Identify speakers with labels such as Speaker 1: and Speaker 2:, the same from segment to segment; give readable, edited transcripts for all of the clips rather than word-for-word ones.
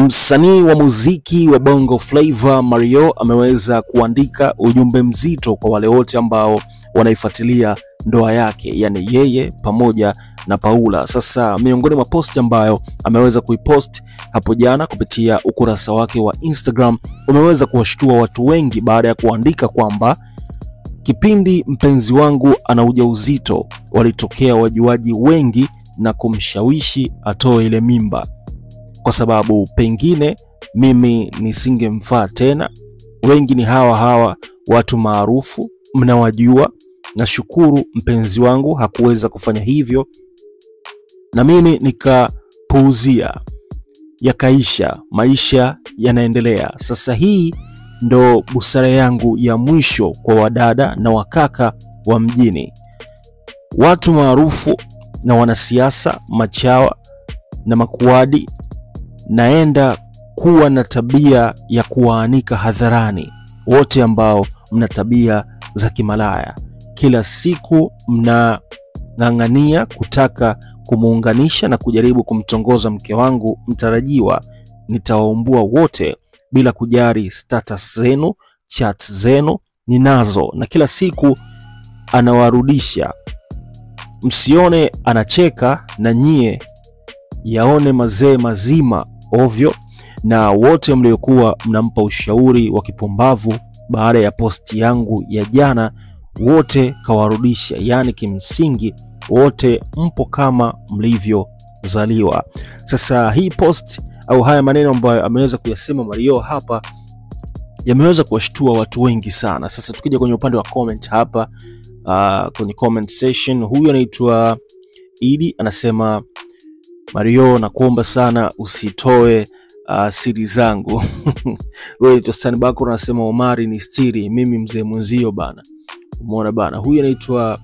Speaker 1: Msanii wa muziki wa Bongo Flava Marioo ameweza kuandika ujumbe mzito kwa wale wote ambao wanaifuatilia ndoa yake, yani yeye pamoja na Paula. Sasa miongoni mwa post ambayo ameweza kuipost hapo jana kupitia ukurasa wake wa Instagram umeweza kuwashtua watu wengi baada ya kuandika kwamba kipindi mpenzi wangu ana ujauzito walitokea wajuaji wengi na kumshawishi atoe ile mimba, kwa sababu pengine mimi nisingemfaa tena. Wengi ni hawa hawa watu maarufu mnawajua. Nashukuru mpenzi wangu hakuweza kufanya hivyo na mimi nikapuuzia, yakaisha, maisha yanaendelea. Sasa hii ndo busara yangu ya mwisho kwa wadada na wakaka wa mjini, watu maarufu na wanasiasa, machawa na makuadi. Naenda kuwa na tabia ya kuwaanika hadharani wote ambao mna tabia za kimalaya. Kila siku mnang'ang'ania kutaka kumuunganisha na kujaribu kumtongoza mke wangu mtarajiwa. Nitawaumbua wote bila kujali status zenu, chats zenu ninazo, na kila siku anawarudisha. Msione anacheka na nyie, yaone mazee mazima ovyo. Na wote mliokuwa mnampa ushauri wa kipumbavu baada ya posti yangu ya jana, wote kawarudisha. Yani kimsingi wote mpo kama mlivyozaliwa. Sasa hii post au haya maneno ambayo ameweza kuyasema Marioo hapa yameweza kuwashtua watu wengi sana. Sasa tukija kwenye upande wa comment hapa, kwenye comment section, huyu anaitwa Idi anasema, Marioo nakuomba sana usitoe siri zangu. Huyu anaitwa Stan Bako anasema, Omari ni stiri, mimi mzee mwenzio bana. Umeona bana. Huyu anaitwa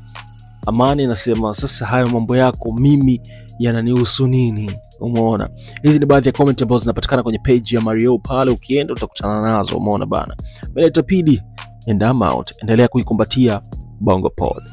Speaker 1: Amani anasema, sasa hayo mambo yako mimi yananihusu nini? Umeona, hizi ni baadhi ya comment ambazo zinapatikana kwenye page ya Marioo pale, ukienda utakutana nazo. Umeona bana. Mimi naitwa PD and I'm out. Endelea kuikumbatia Bongo Pod.